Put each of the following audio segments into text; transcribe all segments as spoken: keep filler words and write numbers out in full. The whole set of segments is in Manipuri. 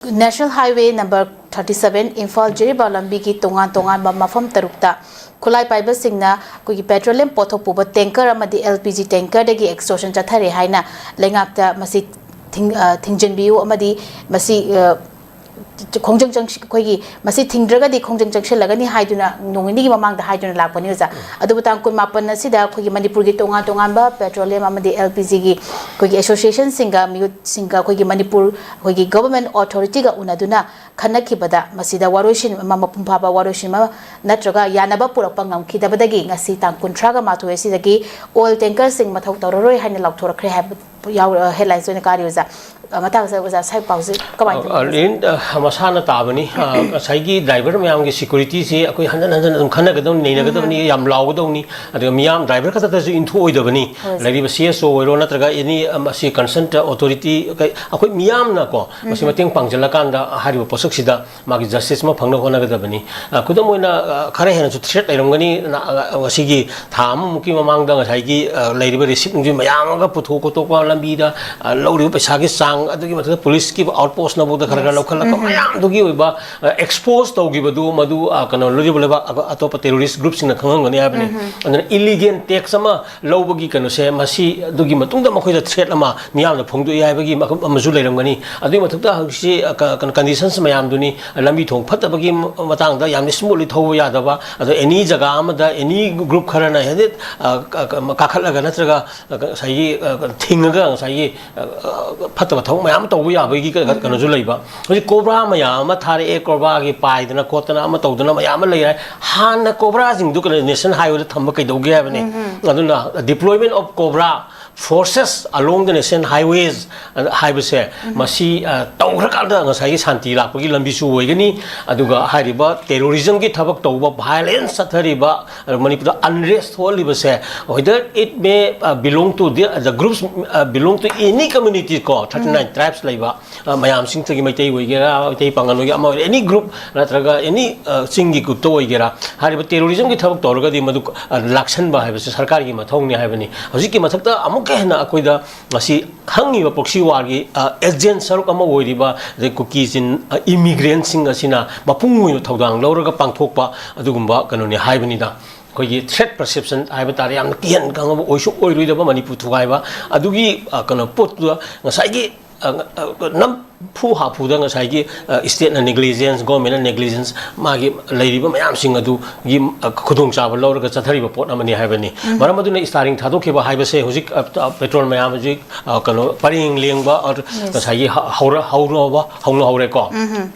National Highway number thirty seven, Imphal Jiribam ꯂꯝꯕꯤꯒꯤ ꯇꯣꯉꯥꯟ ꯇꯣꯉꯥꯟꯕ ꯃꯐꯝ ꯇꯔꯨꯛꯇ ꯈꯨꯠꯂꯥꯏ ꯄꯥꯏꯕꯁꯤꯡꯅ ꯑꯩꯈꯣꯏꯒꯤ petroleum ꯄꯣꯠꯊꯣꯛ ꯄꯨꯕ tanker ꯑꯃꯗꯤ L P G tankerꯗꯒꯤ extortion ꯆꯠꯊꯔꯦ ꯍꯥꯏꯅ ꯂꯩꯉꯥꯛꯇ ꯃꯁꯤ ꯊꯤꯡ-, ꯑ, ꯊꯤꯡꯖꯤꯟꯕꯤꯌꯨ ꯑꯃꯗꯤ ꯃꯁꯤ, ꯑ, ꯈꯣꯡꯖꯪ ꯆꯪꯁꯤ-, ꯑꯩꯈꯣꯏꯒꯤ ꯃꯁꯤ ꯊꯤꯡꯗ꯭ꯔꯒꯗꯤ ꯈꯣꯡꯖꯪ ꯆꯪꯁꯤꯜꯂꯒꯅꯤ ꯍꯥꯏꯗꯨꯅ ꯅꯣꯡ ꯅꯤꯅꯤꯒꯤ ꯃꯃꯥꯡꯗ ꯍꯥꯏꯗꯨꯅ ꯂꯥꯛꯄꯅꯤ, ꯑꯣꯖꯥ꯫ ꯑꯗꯨꯕꯨ ꯇꯥꯡ ꯀꯨꯟꯃꯥꯄꯟ ꯑꯁꯤꯗ ꯑꯩꯈꯣꯏꯒꯤ ꯃꯅꯤꯄꯨꯔꯒꯤ ꯇꯣꯉꯥꯟ ꯇꯣꯉꯥꯟꯕ petroleum ꯑꯃꯗꯤ L P Gꯒꯤ ꯑꯩꯈꯣꯏꯒꯤ associationꯁꯤꯡꯒ ꯃꯤꯍꯨꯠꯁꯤꯡꯒ ꯑꯩꯈꯣꯏꯒꯤ ꯃꯅꯤꯄꯨꯔ ꯑꯩꯈꯣꯏꯒꯤ government authorityꯒ ꯎꯅꯗꯨꯅ ꯈꯟꯅꯈꯤꯕꯗ ꯃꯁꯤꯗ ꯋꯥꯔꯣꯏꯁꯤꯟ ꯑꯃ, ꯃꯄꯨꯡ ꯐꯥꯕ ꯋꯥꯔꯣꯏꯁꯤꯟ ꯑꯃ ꯅꯠꯇ꯭ꯔꯒ ꯌꯥꯅꯕ ꯄꯨꯔꯛꯄ ꯉꯝꯈꯤꯗꯕꯗꯒꯤ ꯉꯁꯤ ꯇꯥꯡ ꯀꯨꯟꯊ꯭ꯔꯥꯒ ꯃꯥꯊꯣꯏ ꯑꯁꯤꯗꯒꯤ oil tankerꯁꯤꯡ ꯃꯊꯧ ꯇꯧꯔꯔꯣꯏ ꯍꯥꯏꯅ ꯂꯥꯎꯊꯣꯔꯛꯈ꯭ꯔꯦ ꯍꯥꯏꯕ ꯌꯥꯎ-, headlinesꯇ ꯑꯣꯏꯅ ꯀꯥꯔꯤ, ꯑꯣꯖꯥ꯫ ꯑ, ꯃꯇꯥꯡꯁꯤꯗ ꯑꯣꯖꯥ ꯁꯥꯏ ꯄꯥꯎꯁꯤ ꯀꯃꯥꯏꯅ ꯇꯧꯕꯤꯕ? ꯑ, ꯂꯤꯟ, ꯑ, ꯃꯁꯥꯅ ꯇꯥꯕꯅꯤ꯫ ꯑ, ꯉꯁꯥꯏꯒꯤ driver ꯃꯌꯥꯝꯒꯤ securityꯁꯤ ꯑꯩꯈꯣꯏ ꯍꯟꯖꯟ ꯍꯟꯖꯟ ꯑꯗꯨꯝ ꯈꯟꯅꯒꯗꯕꯅꯤ, ꯅꯩꯅꯒꯗꯕꯅꯤ, ꯌꯥꯝ ꯂꯥꯎꯒꯗꯕꯅꯤ꯫ ꯑꯗꯨꯒ ꯃꯤꯌꯥꯝ driver ꯈꯛꯇꯗꯁꯨ ꯏꯟꯊꯣꯛꯑꯣꯏꯗꯕꯅꯤ꯫ ꯍꯣꯏ꯫ ꯂꯩꯔꯤꯕ C S O ꯑꯣꯏꯔꯣ, ꯅꯠꯇ꯭ꯔꯒ any, ꯑ, ꯃꯁꯤ concerned authority, ꯀꯩ-, ꯑꯩꯈꯣꯏ ꯃꯤꯌꯥꯝꯅꯀꯣ ꯃꯁꯤ ꯃꯇꯦꯡ ꯄꯥꯡꯁꯤꯜꯂꯀꯥꯟꯗ ꯍꯥꯏꯔꯤꯕ ꯄꯣꯠꯁꯛꯁꯤꯗ ꯃꯥꯒꯤ justice ꯑꯃ ꯐꯪꯅꯕ ꯍꯣꯠꯅꯒꯗꯕꯅꯤ꯫ ꯑ, ꯈꯨꯗꯝ ꯑꯣꯏꯅ, ꯑ, ꯈꯔ ꯍꯦꯟꯅꯁꯨ threat ꯂꯩꯔꯝꯒꯅꯤ꯫ ꯅ-, ꯑ, ꯉꯁꯤꯒꯤ ꯊꯥ ꯑꯃꯃꯨꯛꯀꯤ ꯃꯃꯥꯡꯗ ꯉꯁꯥꯏꯒꯤ, ꯑ, ꯂꯩꯔꯤꯕ receipt ꯁꯦ ꯃꯌꯥꯝ ꯑꯃꯒ ꯄꯨꯊꯣꯛ ꯈꯣꯠꯇꯣꯛꯄ ꯂꯝꯕꯤꯗ, ꯑ, ꯂꯧꯔꯤꯕ ꯄꯩꯁꯥꯒꯤ ꯆꯥꯡ, ꯑꯗꯨꯒꯤ ꯃꯊꯛꯇ policeꯀꯤ outpostꯅꯐꯥꯎꯗ ꯈꯔ ꯈꯔ ꯂꯧꯈꯠꯂꯛꯄ ꯃꯌꯥꯝꯗꯨꯒꯤ ꯑꯣꯏꯕ, ꯑ, expose ꯇꯧꯈꯤꯕꯗꯨ ꯃꯗꯨ, ꯑ, ꯀꯩꯅꯣ, ꯂꯧꯔꯤꯕ ꯂꯩꯕꯥꯛ ꯑ-, ꯑꯇꯣꯞꯄ terrorist groupꯁꯤꯡꯅ ꯈꯪꯉꯝꯒꯅꯤ ꯍꯥꯏꯕꯅꯤ꯫ ꯑꯗꯨꯅ illegal tax ꯑꯃ ꯂꯧꯕꯒꯤ ꯀꯩꯅꯣꯁꯦ, ꯃꯁꯤ ꯑꯗꯨꯒꯤ ꯃꯇꯨꯡꯗ ꯃꯈꯣꯏꯗ threat ꯑꯃ ꯃꯤꯌꯥꯝꯅ ꯐꯣꯡꯗꯣꯛꯏ ꯍꯥꯏꯕꯒꯤ ꯃꯈꯜ ꯑꯃꯁꯨ ꯂꯩꯔꯝꯒꯅꯤ꯫ ꯑꯗꯨꯒꯤ ꯃꯊꯛꯇ ꯍꯧꯖꯤꯛꯁꯤ, ꯑ, ꯀ-, ꯀꯩꯅꯣ, conditions ꯃꯌꯥꯝꯗꯨꯅꯤ, ꯂꯝꯕꯤ ꯊꯣꯡ ꯐꯠꯇꯕꯒꯤ ꯃꯇꯥꯡꯗ ꯌꯥꯝꯅ smoothly ꯊꯧꯕ ꯌꯥꯗꯕ, ꯑꯗꯣ any ꯖꯒꯥ ꯑꯃꯗ any group ꯈꯔꯅ ꯍꯦꯛꯇ, ꯑ, ꯀ-, ꯀ-, ꯀꯥꯈꯠꯂꯒ ꯅꯠꯇ꯭ꯔꯒ, ꯑ, ꯉꯁꯥꯏꯒꯤ, ꯑ, ꯊꯤꯡꯉꯒ ꯉꯁꯥꯏꯒꯤ, ꯑ, ꯑ, ꯐꯠꯇꯕ ꯊꯕꯛ ꯃꯌꯥꯝ ꯑꯃ ꯇꯧꯕ ꯌꯥꯕꯒꯤ ꯀ-, ꯀꯩꯅꯣꯁꯨ ꯂꯩꯕ꯫ ꯍꯧꯖꯤꯛ COBRA ꯃꯌꯥꯝ ꯑꯃ ꯊꯥꯔꯛꯑꯦ, COBRAꯒꯤ ꯄꯥꯏꯗꯅ ꯈꯣꯠꯇꯅ ꯑꯃ ꯇꯧꯗꯅ ꯃꯌꯥꯝ ꯑꯃ ꯂꯩꯔꯦ꯫ ꯍꯥꯟꯅ COBRAꯁꯤꯡꯗꯨ ꯀꯩꯅꯣ National Highwayꯗ ꯊꯝꯕ ꯀꯩꯗꯧꯒꯦ ꯍꯥꯏꯕꯅꯤ꯫ ꯑꯗꯨꯅ deployment of COBRA forces along the National Highways ꯍꯥꯏꯕꯁꯦ, ꯃꯁꯤ, ꯑ, ꯇꯧꯈ꯭ꯔꯀꯥꯟꯗ ꯉꯁꯥꯏꯒꯤ ꯁꯥꯟꯇꯤ ꯂꯥꯛꯄꯒꯤ ꯂꯝꯕꯤꯁꯨ ꯑꯣꯏꯒꯅꯤ꯫ ꯑꯗꯨꯒ ꯍꯥꯏꯔꯤꯕ terrorismꯒꯤ ꯊꯕꯛ ꯇꯧꯕ, violence ꯆꯠꯊꯔꯤꯕ, ꯑ, ꯃꯅꯤꯄꯨꯔꯗ unrest ꯊꯣꯛꯍꯜꯂꯤꯕꯁꯦ, whether it may, ꯑ, belong to the, the groups, ꯑ, belong to any community ꯀꯣ, thirty nine tribes ꯂꯩꯕ, ꯑ, ꯃꯌꯥꯝꯁꯤꯡꯗꯒꯤ ꯃꯩꯇꯩ ꯑꯣꯏꯒꯦꯔꯥ, ꯃꯩꯇꯩ ꯄꯥꯉꯜ ꯑꯣꯏꯒꯦꯔꯥ, ꯑꯃ ꯑꯣꯏꯒꯦꯔꯥ, any group ꯅꯠꯇ꯭ꯔꯒ any, ꯑ, ꯆꯤꯡꯒꯤ groupꯇ ꯑꯣꯏꯒꯦꯔꯥ, ꯍꯥꯏꯔꯤꯕ terrorismꯒꯤ ꯊꯕꯛ ꯇꯧꯔꯒꯗꯤ ꯃꯗꯨ, ꯑ, ꯂꯥꯛꯁꯟꯕ ꯍꯥꯏꯕꯁꯤ ꯁꯔꯀꯥꯔꯒꯤ ꯃꯊꯧꯅꯤ ꯍꯥꯏꯕꯅꯤ꯫ ꯍꯧꯖꯤꯛꯀꯤ ꯃꯊꯛꯇ ꯑꯃꯨꯛ ꯍꯦꯟꯅ ꯑꯩꯈꯣꯏꯗ ꯉꯁꯤ ꯈꯪꯉꯤꯕ proxy warꯒꯤ ꯑꯦꯖꯦꯟ ꯁꯔꯨꯛ ꯑꯃ ꯑꯣꯏꯔꯤꯕ, ꯑꯗꯩ ꯀꯨꯀꯤ ꯆꯤꯟ ꯏꯃꯤꯒ꯭ꯔꯦꯟꯁꯤꯡ ꯑꯁꯤꯅ ꯃꯄꯨꯡ ꯑꯣꯏꯅ ꯊꯧꯗꯥꯡ ꯂꯧꯔꯒ ꯄꯥꯡꯊꯣꯛꯄ ꯑꯗꯨꯒꯨꯝꯕ ꯀꯩꯅꯣꯅꯤ ꯍꯥꯏꯕꯅꯤꯗ꯫ ꯑꯩꯈꯣꯏꯒꯤ threat perception ꯍꯥꯏꯕ ꯇꯥꯔꯦ, ꯌꯥꯝꯅ ꯀꯤꯍꯟ ꯈꯪꯉꯕ ꯑꯣꯏꯁꯨ ꯑꯣꯏꯔꯣꯏꯗꯕ ꯃꯅꯤꯄꯨꯔ ꯊꯨꯒꯥꯏꯕ ꯑꯗꯨꯒꯤ, ꯑ, ꯀꯩꯅꯣ ꯄꯣꯠꯇꯨꯗ ꯉꯁꯥꯏꯒꯤ, ꯑ, ꯑ, ꯅꯝꯐꯨ ꯍꯥꯐꯨꯗ ꯉꯁꯥꯏꯒꯤ, ꯑ, stateꯅ negligence, governmentꯅ negligence, ꯃꯥꯒꯤ ꯂꯩꯔꯤꯕ ꯃꯌꯥꯝꯁꯤꯡ ꯑꯗꯨꯒꯤ, ꯑ, ꯈꯨꯗꯣꯡꯆꯥꯕ ꯂꯧꯔꯒ ꯆꯠꯊꯔꯤꯕ ꯄꯣꯠ ꯑꯃꯅꯤ ꯍꯥꯏꯕꯅꯤ꯫ ꯃꯔꯝ ꯑꯗꯨꯅ ꯏꯁꯇꯥꯔꯤꯡ ꯊꯥꯗꯣꯛꯈꯤꯕ ꯍꯥꯏꯕꯁꯦ ꯍꯧꯖꯤꯛ, ꯑ, ꯑ, ꯄꯦꯇ꯭ꯔꯣꯜ ꯃꯌꯥꯝ ꯍꯧꯖꯤꯛ, ꯑ, ꯀꯩꯅꯣ, ꯄꯔꯦꯡ ꯂꯦꯡꯕ, ꯑ, ꯉꯁꯥꯏꯒꯤ ꯍ-, ꯍꯧꯔ-, ꯍꯧꯔꯕ, ꯍꯧꯅꯍꯧꯔꯦꯀꯣ꯫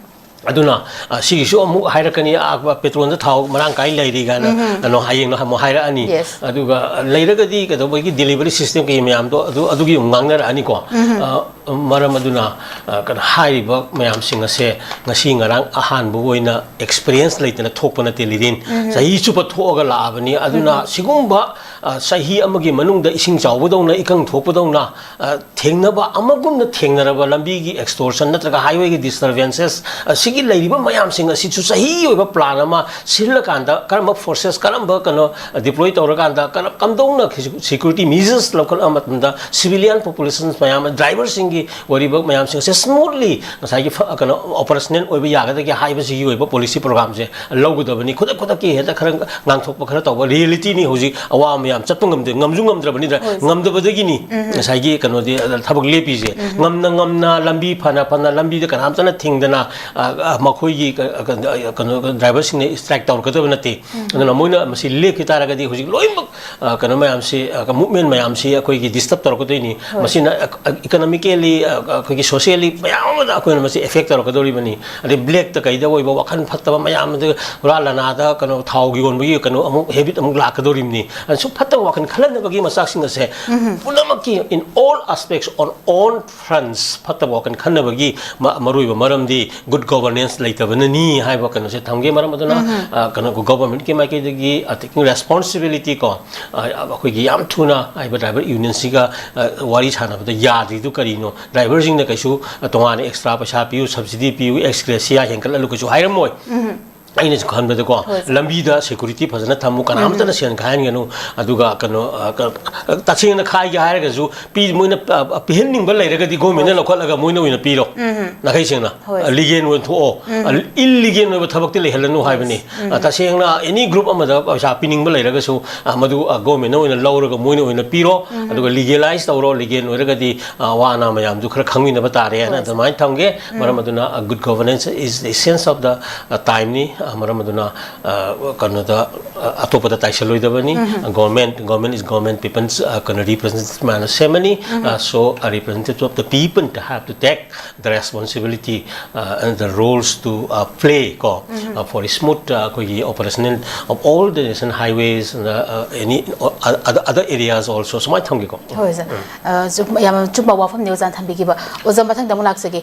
ꯑꯗꯨꯅ, ꯑ, ꯁꯤꯒꯤꯁꯨ ꯑꯃꯨꯛ ꯍꯥꯏꯔꯛꯀꯅꯤ, ꯑ, ꯄꯦꯇ꯭ꯔꯣꯜꯗ ꯊꯥꯎ ꯃꯔꯥꯡ ꯀꯥꯏ ꯂꯩꯔꯤ ꯀꯥꯏꯅ, ꯀꯩꯅꯣ, ꯍꯌꯦꯡꯅ ꯑꯃꯨꯛ ꯍꯥꯏꯔꯛꯑꯅꯤ꯫ Yes. ꯑꯗꯨꯒ, ꯑ, ꯂꯩꯔꯒꯗꯤ ꯀꯩꯗꯧꯕꯒꯤ delivery system ꯀꯩ ꯃꯌꯥꯝꯗꯣ ꯑꯗꯨ, ꯑꯗꯨꯒꯤ ꯑꯃꯨꯛ ꯉꯥꯡꯅꯔꯛꯑꯅꯤꯀꯣ꯫ ꯑ, ꯃꯔꯝ ꯑꯗꯨꯅ, ꯑ, ꯀꯩꯅꯣ, ꯍꯥꯏꯔꯤꯕ ꯃꯌꯥꯝꯁꯤꯡ ꯑꯁꯦ ꯉꯁꯤ ꯉꯔꯥꯡ ꯑꯍꯥꯟꯕ ꯑꯣꯏꯅ experience ꯂꯩꯇꯅ ꯊꯣꯛꯄ ꯅꯠꯇꯦ, ꯂꯤꯗꯤꯟ꯫ ꯆꯍꯤ ꯆꯨꯞꯄ ꯊꯣꯛꯑꯒ ꯂꯥꯛꯑꯕꯅꯤ꯫ ꯑꯗꯨꯅ ꯁꯤꯒꯨꯝꯕ, ꯑ, ꯆꯍꯤ ꯑꯃꯒꯤ ꯃꯅꯨꯡꯗ ꯏꯁꯤꯡ ꯆꯥꯎꯕꯗꯧꯅ, ꯏꯀꯪ ꯊꯣꯛꯄꯗꯧꯅ, ꯑ, ꯊꯦꯡꯅꯕ ꯑꯃꯒꯨꯝꯅ ꯊꯦꯡꯅꯔꯕ ꯂꯝꯕꯤꯒꯤ extortion ꯅꯠꯇ꯭ꯔꯒ highwayꯒꯤ disturbances, ꯑ, ꯁꯤꯒꯤ ꯂꯩꯔꯤꯕ ꯃꯌꯥꯝꯁꯤꯡ ꯑꯁꯤꯁꯨ ꯆꯍꯤ ꯑꯣꯏꯕ plan ꯑꯃ ꯁꯤꯜꯂꯀꯥꯟꯗ ꯀꯔꯝꯕ forces, ꯀꯔꯝꯕ ꯀꯩꯅꯣ, ꯑ, deploy ꯇꯧꯔꯀꯥꯟꯗ ꯀꯔꯝ-, ꯀꯝꯗꯧꯅ security measures ꯂꯧꯈꯠꯂꯕ ꯃꯇꯝꯗ civilian populations ꯃꯌꯥꯝ, driverꯁꯤꯡꯒꯤ ꯑꯣꯏꯔꯤꯕ ꯃꯌꯥꯝꯁꯤꯡ ꯑꯁꯦ smoothly ꯉꯁꯥꯏꯒꯤ ꯐ-, ꯀꯩꯅꯣ, operational ꯑꯣꯏꯕ ꯌꯥꯒꯗꯒꯦ ꯍꯥꯏꯕꯁꯤꯒꯤ ꯑꯣꯏꯕ policy programꯁꯦ ꯂꯧꯒꯗꯕꯅꯤ꯫ ꯈꯨꯗꯛ ꯈꯨꯗꯛꯀꯤ ꯍꯦꯛꯇ ꯈꯔ ꯉꯥꯡꯊꯣꯛꯄ ꯈꯔ ꯇꯧꯕ realityꯅꯤ꯫ ꯍꯧꯖꯤꯛ ꯑꯋꯥꯕ ꯃꯌꯥꯝ ꯆꯠꯄ ꯉꯝꯗꯦ, ꯉꯝꯁꯨ ꯉꯝꯗ꯭ꯔꯕꯅꯤꯅ, ꯍꯣꯏ꯫ ꯉꯝꯗꯕꯗꯒꯤꯅꯤ ꯉꯁꯥꯏꯒꯤ ꯀꯩꯅꯣꯗꯤ, ꯑ, ꯊꯕꯛ ꯂꯦꯞꯄꯤꯁꯦ꯫ ꯉꯝꯅ ꯉꯝꯅ ꯂꯝꯕꯤ ꯐꯅ ꯐꯅ ꯂꯝꯕꯤꯗ ꯀꯅꯥꯝꯇꯅ ꯊꯤꯡꯗꯅ, ꯑ, ꯑ, ꯃꯈꯣꯏꯒꯤ ꯀ-, ꯀ-, ꯀꯩꯅꯣ, driverꯁꯤꯡꯅ strike ꯇꯧꯔꯛꯀꯗꯕ ꯅꯠꯇꯦ꯫ ꯑꯗꯨꯅ ꯃꯣꯏꯅ ꯃꯁꯤ ꯂꯦꯞꯈꯤ ꯇꯥꯔꯒꯗꯤ ꯍꯧꯖꯤꯛ ꯂꯣꯏꯅꯃꯛ, ꯑ, ꯀꯩꯅꯣ ꯃꯌꯥꯝꯁꯤ, ꯑ, movement ꯃꯌꯥꯝꯁꯤ ꯑꯩꯈꯣꯏꯒꯤ disturb ꯇꯧꯔꯛꯀꯗꯣꯏꯅꯤ꯫ ꯍꯣꯏ꯫ ꯃꯁꯤꯅ, ꯑ, ꯑ, economically, ꯑ, ꯑꯩꯈꯣꯏꯒꯤ socially ꯃꯌꯥꯝ ꯑꯃꯗ ꯑꯩꯈꯣꯏꯅ ꯃꯁꯤ effect ꯇꯧꯔꯛꯀꯗꯧꯔꯤꯕꯅꯤ꯫ ꯑꯗꯩ blackꯇ ꯀꯩꯗ ꯑꯣꯏꯕ ꯋꯥꯈꯜ ꯐꯠꯇꯕ ꯃꯌꯥꯝ ꯑꯗꯨ ꯍꯨꯔꯥꯟ ꯂꯅꯥꯗ ꯀꯩꯅꯣ ꯊꯥꯎ ꯌꯣꯟꯕꯒꯤ ꯀꯩꯅꯣ ꯑꯃꯨꯛ habit ꯑꯃꯨꯛ ꯂꯥꯛꯀꯗꯧꯔꯤꯕꯅꯤ꯫ ꯑꯗꯨ ꯁꯨꯝ ꯐꯠꯇꯕ ꯋꯥꯈꯜ ꯈꯜꯍꯟꯅꯕꯒꯤ ꯃꯆꯥꯛꯁꯤꯡ ꯑꯁꯦ ꯄꯨꯝꯅꯃꯛꯀꯤ in all aspects, on all fronts, ꯐꯠꯇꯕ ꯋꯥꯈꯜ ꯈꯟꯅꯕꯒꯤ ꯃ-, ꯃꯔꯨꯑꯣꯏꯕ ꯃꯔꯝꯗꯤ good governance ꯂꯩꯇꯕꯅꯅꯤ ꯍꯥꯏꯕ ꯀꯩꯅꯣꯁꯦ ꯊꯝꯒꯦ꯫ ꯃꯔꯝ ꯑꯗꯨꯅ, ꯑ, ꯀꯩꯅꯣ, governmentꯀꯤ ꯃꯥꯏꯀꯩꯗꯒꯤ taking responsibility ꯀꯣ, ꯑ, ꯑꯩꯈꯣꯏꯒꯤ ꯌꯥꯝ ꯊꯨꯅ ꯍꯥꯏꯕ driver unionꯁꯤꯒ, ꯑ, ꯋꯥꯔꯤ ꯁꯥꯟꯅꯕꯗ ꯌꯥꯗ꯭ꯔꯤꯗꯨ ꯀꯔꯤꯅꯣ? Driverꯁꯤꯡꯅ ꯀꯩꯁꯨ, ꯑ, ꯇꯣꯉꯥꯟꯅ extra ꯄꯩꯁꯥ ꯄꯤꯌꯨ, subsidy ꯄꯤꯌꯨ, ex gratia ꯍꯦꯟꯒꯠꯍꯜꯂꯨ ꯀꯩꯁꯨ ꯍꯥꯏꯔꯝꯃꯣꯏ꯫ ꯑꯩꯅꯁꯨ ꯈꯟꯕꯗꯀꯣ, ꯍꯣꯏ, sir. ꯂꯝꯕꯤꯗ ꯁꯦꯀ꯭ꯌꯨꯔꯤꯇꯤ ꯐꯖꯅ ꯊꯝꯃꯨ, ꯀꯅꯥꯝꯇꯅ ꯁꯦꯟ ꯈꯥꯏꯍꯟꯒꯅꯨ꯫ ꯑꯗꯨꯒ ꯀꯩꯅꯣ, ꯑ, ꯀ-, ꯇꯁꯦꯡꯅ ꯈꯥꯏꯒꯦ ꯍꯥꯏꯔꯒꯁꯨ ꯄꯤ-, ꯃꯣꯏꯅ, ꯑ, ꯄꯤꯍꯟꯅꯤꯡꯕ ꯂꯩꯔꯒꯗꯤ ꯒꯣꯔꯃꯦꯟꯅ ꯂꯧꯈꯠꯂꯒ ꯃꯣꯏꯅ ꯑꯣꯏꯅ ꯄꯤꯔꯣ꯫ ꯅꯥꯈꯩ ꯁꯦꯡꯅ, ꯍꯣꯏ, ꯑ, sir. ꯂꯤꯒꯦꯜ ꯑꯣꯏꯅ ꯊꯣꯛꯑꯣ꯫ ꯑ, ꯏꯜꯂꯤꯒꯦꯜ ꯑꯣꯏꯕ ꯊꯕꯛꯇꯤ ꯂꯩꯍꯜꯂꯅꯨ ꯍꯥꯏꯕꯅꯤ꯫ ꯑ, ꯇꯁꯦꯡꯅ ꯑꯦꯅꯤ ꯒ꯭ꯔꯨꯞ ꯑꯃꯗ ꯄꯩꯁꯥ ꯄꯤꯅꯤꯡꯕ ꯂꯩꯔꯒꯁꯨ, ꯑ, ꯃꯗꯨ, ꯑ, ꯒꯣꯔꯃꯦꯟꯅ ꯑꯣꯏꯅ ꯂꯧꯔꯒ ꯃꯣꯏꯅ ꯑꯣꯏꯅ ꯄꯤꯔꯣ꯫ ꯑꯗꯨꯒ ꯂꯤꯒꯦꯂꯥꯏꯁ ꯇꯧꯔꯣ꯫ ꯂꯤꯒꯦꯜ ꯑꯣꯏꯔꯒꯗꯤ, ꯑ, ꯑꯋꯥ ꯑꯅꯥ ꯃꯌꯥꯝꯗꯨ ꯈꯔ ꯈꯪꯃꯤꯟꯅꯕ ꯇꯥꯔꯦ ꯍꯥꯏꯅ ꯍꯣꯏ, sir. ꯑꯗꯨꯃꯥꯏꯅ ꯊꯝꯒꯦ꯫ ꯃꯔꯝ ꯑꯗꯨꯅ, ꯑ, good governance is the essence of the, ꯑ, time ꯅꯤ꯫ ꯑ, ꯃꯔꯝ ꯑꯗꯨꯅ, ꯑ, ꯀꯩꯅꯣꯗ, ꯑ, ꯑꯇꯣꯞꯄꯗ ꯇꯥꯏꯁꯜꯂꯣꯏꯗꯕꯅꯤ꯫ Government, government is government, people's, ꯑ, ꯀꯩꯅꯣ, representative ꯃꯌꯥꯝꯅ ꯁꯦꯝꯃꯅꯤ꯫ ꯑ, so, a representative of the people to have to take the responsibility, uh, and the roles to, uh, play ꯀꯣ, uh, for smooth, uh, ꯑꯩꯈꯣꯏꯒꯤ operational of all the national highways, uh, uh, any, uh, other, other areas also, ꯁꯨꯃꯥꯏꯅ ꯊꯝꯒꯦꯀꯣ꯫ ꯍꯣꯏ, sir. ꯑ, ꯆꯨꯝ-, ꯌꯥꯝ ꯆꯨꯝꯕ ꯋꯥꯐꯝꯅꯤ ꯑꯣꯖꯥꯅ ꯊꯝꯕꯤꯈꯤꯕ꯫ ꯑꯣꯖꯥ, ꯃꯊꯪꯗ ꯑꯃꯨꯛ ꯂꯥꯛꯆꯒꯦ꯫